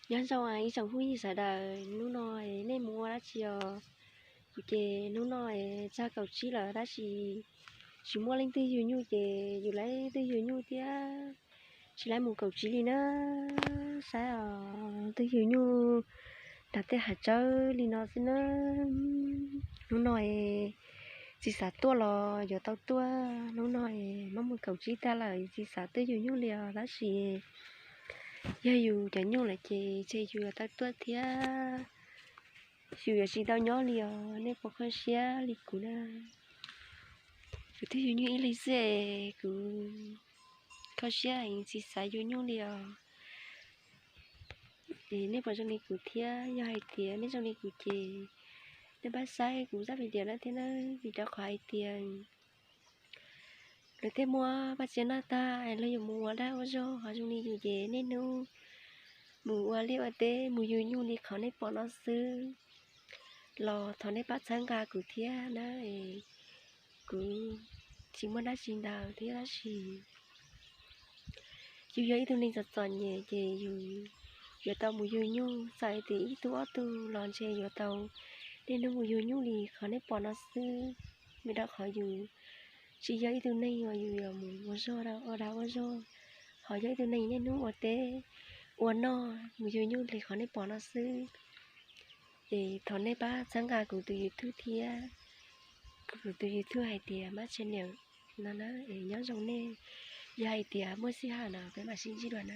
Nyob zoo ib tsoom phooj ywg sawv daws, hnub no nej mus ua dab tsi os? Kuv ces hnub no tsag kaum tsib lawm tab sis tsis muaj leej twg yug nyuj ces yus laib twg yug nyuj thiab tsis laib mus kaum tsib li na. Saib os, twg yug nyuj nram tej hav tsawb li no xwb na. Hnub no txiv xav tuaj los yuav tau tuaj, hnub no muab mus kaum tsib tag lawm txiv xav twg yug nyuj li os tab sis yog yus cov nyuj lawm ces tseg yus yuav tau tuaj thiab. Yus yuav tsis tau nyob li os, nej puas kho siab li kuv na? Kuv twb yug nyuj ib leeg xwb es kuv kho siab heev tsis xav yug nyuj li os. Es nej puas zoo li kuv thiab? Yog hais tias nej zoo li kuv ces nej pab saib kuv zaj video no thiab na, vim rau qhov hais tias lawv tej muab paj tsiab noj tag es lawv yuav mus ua dag ua zog, ho zoo li yus ces niaj hnub mus ua liaj ua teb mus yug nyuj li qhov nej pom no xwb. Los thov nej pab txhawb nqa kuv thiab na, kuv tsis muaj dab tsi ntau thiab tab sis yus yog ib tug neeg txom txom nyem ces yus yuav tau mus yug nyuj, txawm tias ib tug ob tug los ntshe yuav tau niaj hnub mus yug nyuj li qhov nej pom no xwb. Vim rau qhov yus tsis yog ib tug neeg uas yus yuav mus ua zog ua dag ua zog, ho yog ib tug neeg niaj hnub ua teb ua noj mus yug nyuj li qhov nej pom no xwb. Es thov nej pab txhawb nqa kuv tus YouTube thiab, kuv tus YouTube hais tias Mab Channel no na, es nyob zoo nej. Yog hais tias muaj sij hawm no peb mam sib ntsib dua na.